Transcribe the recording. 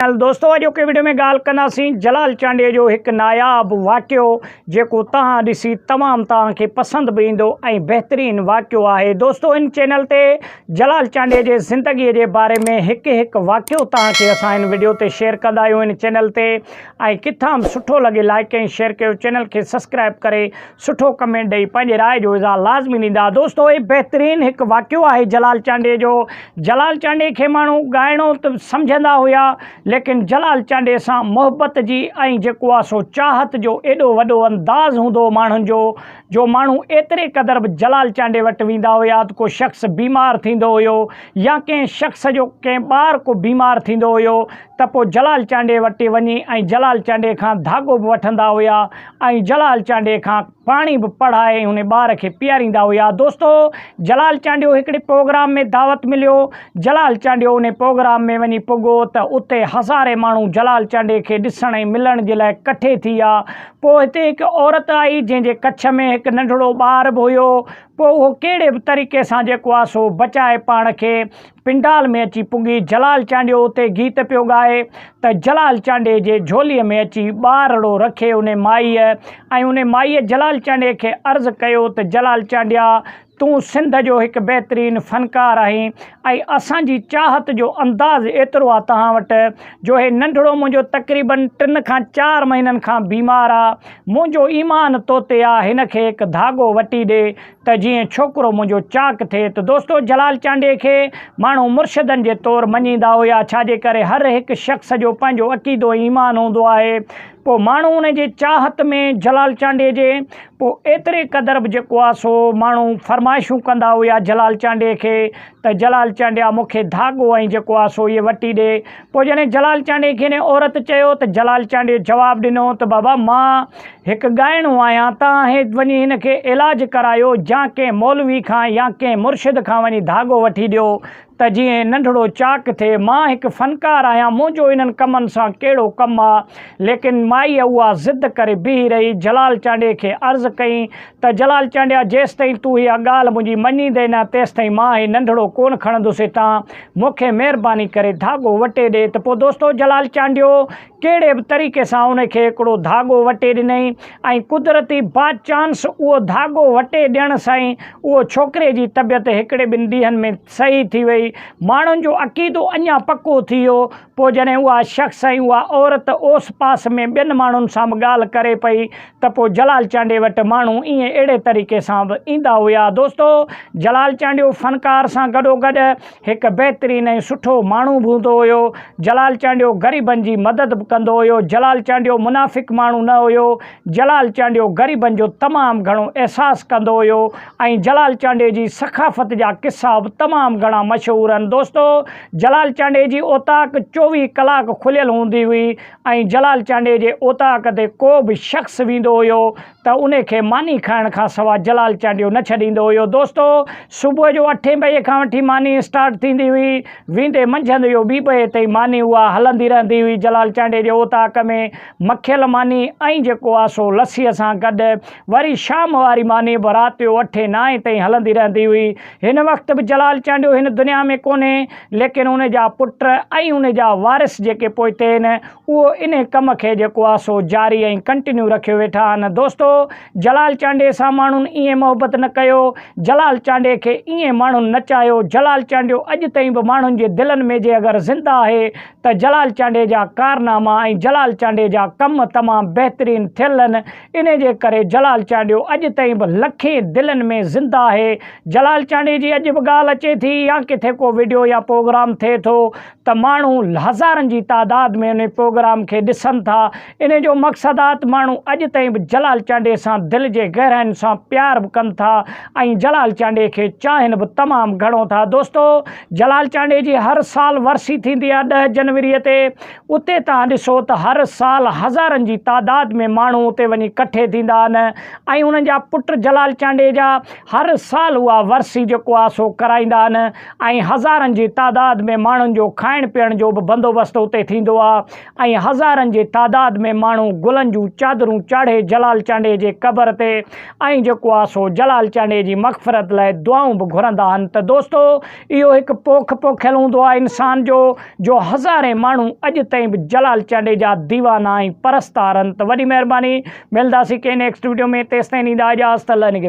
Channel دوستو اڄوڪي video ۾ ڳالهه ڪنداسين جلال چانڊيي جو هڪ ناياب واقعو جيڪو توهان ڏسي تمام توهان کي پسند به ايندو ۽ بهترين واقعو آهي دوستو هن چينل تي جلال چانڊيي جي زندگي جي باري ۾ هڪ هڪ واقعو توهان کي اسان هن وڊيو تي شيئر ڪندا آهيون هن چينل تي ۽ ڪٿان به سٺو لڳي لائڪ ۽ شيئر ڪيو چينل کي سبسڪرائب ڪري سٺو ڪمينٽ ڏئي پنهنجي راء جو اظهار لازمي ڏيندا دوستو هي بهترين هڪ واقعو آهي جلال چانڊيي جو جلال چانڊيي کي ماڻهو ڳائڻو ته سمجهندا هيا ليڪن جلال چانڊيي سان محبت جي ۽ جيڪو آ سو چاهت جو ايڏو وڏو انداز هوندو هو ماڻهن جو جو ماڻهو ايتري قدر به جلال چانڊيي وٽ ويندا هيا ته ڪو شخص بيمار ٿيندو هيو يا ڪنهن شخص جو ڪنهن ٻار ڪو بيمار ٿيندو هيو ته پوء جلال چانڊيي وٽ وڃي ۽ جلال چانڊيي کان ڌاڳو به وٺندا هيا ۽ جلال چانڊيي کان پاڻي به پڙهائي ۽ ان ٻار کي پياريندا هيا دوستو جلال چانڊيو هڪڙي پروگرام ۾ دعوت مليو جلال چانڊيو ان پروگرام ۾ وڃي پڳو ته اتي هزارين ماڻهو جلال چانڊيي کي ڏسڻ ۽ ملڻ جي لاء ڪٺي ٿي ويا پوء هتي هڪ عورت آئي جنهن جي ڪڇ ۾ هڪ ننڍڙو ٻار به هيو پوء اهو ڪهڙي به طريقي سان جيڪو آ سو بچائي پاڻ کي پنڊال ۾ اچي پڳي، جلال چانڊيو اتي گيت پيو ڳائي ته جلال چانڊيي جي جهوليء ۾ اچي ٻارڙو رکي انهي مائيء ۽ انهي مائيء جلال چانڊيي کي عرض ڪيو ته جلال چانڊيا تون سنڌ جو هڪ بهترين فنڪار آهين ۽ اسان جي چاهت جو انداز ايترو آ توهان وٽ جو هي ننڍڙو منهنجو تقريبن ٽن کان چار مهينن کان بيمار آ منهنجو ايمان توتي آ هن کي هڪ ڌاڳو وٽي ڏي ته جيئن ڇوڪرو منهنجو چاڪ ٿئي ته دوستو جلال چانڊيي کي ماڻهو مرشدن جي طور مڃيندا هيا ڇا جي ڪري هر هڪ شخص جو پنهنجو عقيدو ۽ ايمان هوندو آهي پوء ماڻهو ان جي چاهت ۾ جلال چانڊيي جي پوء ايتري قدر به جيڪو آ سو ماڻهو فرمائشون ڪندا هيا جلال چانڊيي کي ته جلال چانڊيا مون کي ڌاڳو ۽ جيڪو آ سو اهي وٽي ڏي. پوء جڏهن جلال چانڊيي کي انهيء عورت چيو ته جلال چانڊيي جواب ڏنو ته بابا مان هڪ ڳائڻو آهيان تان هي وڃي هن کي علاج ڪرايو يا ڪنهن مولوي کان يا ڪنهن مرشد کان وڃي ڌاڳو وٺي ڏيو ته جيئن ننڍڙو چاڪ ٿئي مان هڪ فنڪار آهيان منهنجو انهن ڪمن سان ڪهڙو ڪم آ ليڪن مائيء اها ضد ڪري بيهي رهي جلال چانڊيي کي عرض ڪئين ته جلال چانڊيا جيستائين تون اها ڳالهه منهنجي مڃيندين نه تيستائين مان هي ننڍڙو ڪونه کڻندس هتان، مون کي مهرباني ڪري ڌاڳو وٽي ڏي ته پوء دوستو جلال چانڊيو ڪهڙي به طريقي سان ان کي هڪڙو ڌاڳو وٽي ڏنائين ۽ قدرتي با چانس اهو ڌاڳو وٽي ڏيڻ سان ئي اهو ڇوڪري جي طبيعت هڪڙي ٻن ڏينهن ۾ صحيح ٿي وئي ماڻهن جو عقيدو اڃا پڪو ٿي ويو پوء جڏهن اها شخص ۽ اها عورت اوس پاس ۾ ٻين ماڻهن سان به ڳالهه ڪري پئي ته پوء جلال چانڊيي وٽ ماڻهو ائين اهڙي طريقي سان به ايندا هيا. دوستو جلال چانڊيو فنڪار سان گڏوگڏ هڪ بهترين ۽ سٺو ماڻهو به هوندو هيو. جلال چانڊيو غريبن جي مدد به ڪندو هيو. جلال چانڊيو منافق ماڻهو نه هيو. جلال چانڊيو غريبن جو تمام گهڻو احساس ڪندو هيو ۽ جلال چانڊيي جي سخافت جا قصا به تمام گهڻا مشهور آهن. دوستو جلال چانڊيي جي اوطاق 24 ڪلاڪ کليل هوندي هئي ۽ جلال چانڊيي جي اوطاق تي ڪو به شخص ويندو هيو ته ان کي ماني کائڻ کان سوا جلال چانڊيو نه ڇڏيندو هيو. دوستو صبح جو اٺين بجي کان وٺي ماني اسٽارٽ ٿيندي هئي ويندي منجهند جو ٻي بجي تائين ماني اها هلندي رهندي هئي جلال چانڊيي جي اوطاق ۾ مکيل ماني ۽ جيڪو آ سو لسيء سان گڏ وري شام واري ماني به رات جو اٺين نائين تائين هلندي رهندي هئي. هن وقت به جلال چانڊيو هن دنيا ۾ ڪونهي ليڪن ان جا پٽ ۽ ان جا وارث جيڪي پوئتي آهن اهو انهي ڪم کي جيڪو آ سو جاري ۽ ڪنٽينيو رکيو ويٺا آهن. دوستو جلال چانڊيي سان ماڻهن ائين محبت نه ڪيو، جلال چانڊيي کي ائين ماڻهن نه چاهيو، جلال چانڊيو اڄ تائين به ماڻهن جي دلن ۾ جي اگر زنده آهي ته جلال چانڊيي جا ڪارناما ۽ جلال چانڊيي جا ڪم تمام بهترين ٿيل آهن انهي جي ڪري جلال چانڊيو اڄ تائين به لکين دلن ۾ زنده آهي جلال چانڊيي جي اڄ به ڳالهه اچي ٿي يا ڪٿي ڪو وڊيو يا پروگرام ٿئي ٿو ته ماڻهو هزارن جي تعداد ۾ انهي پروگرام کي ڏسن ٿا انهي جو مقصد آ ته ماڻهو اڄ تائين به جلال چانڊيي سان دل جي گهراين سان پيار به ڪن ٿا ۽ جلال چانڊيي کي چاهين به تمام گهڻو ٿا دوستو جلال چانڊيي جي هر سال ورسي ٿيندي آ 10 جنوري تي اتي توهان ڏسو ته هر سال هزارن جي تعداد ۾ ماڻهو اتي وڃي ڪٺي ٿيندا آهن ۽ انهن جا پٽ جلال چانڊيي جا هر سال اها ورسي جيڪو آ سو ڪرائيندا آهن ۽ هزارن جي تعداد ۾ ماڻهن جو کائڻ کائڻ پيئڻ جو به بندوبست اتي ٿيندو آ ۽ هزارن جي تعداد ۾ ماڻهو گلن جون چادرون چاڙهي جلال چانڊيي جي قبر تي ۽ جيڪو آ سو جلال چانڊيي جي مغفرت لاء دعائون به گهرندا آهن ته دوستو اهو هڪ پوک پوکيل هوندو آ انسان جو جو هزارين ماڻهو اڄ تائين به جلال چانڊيي جا ديوانا ۽ پرستار آهن ته وڏي مهرباني ملداسين ڪنهن نيڪسٽ وڊيو ۾ تيستائين ڏيندا اجازت الله نگهبان.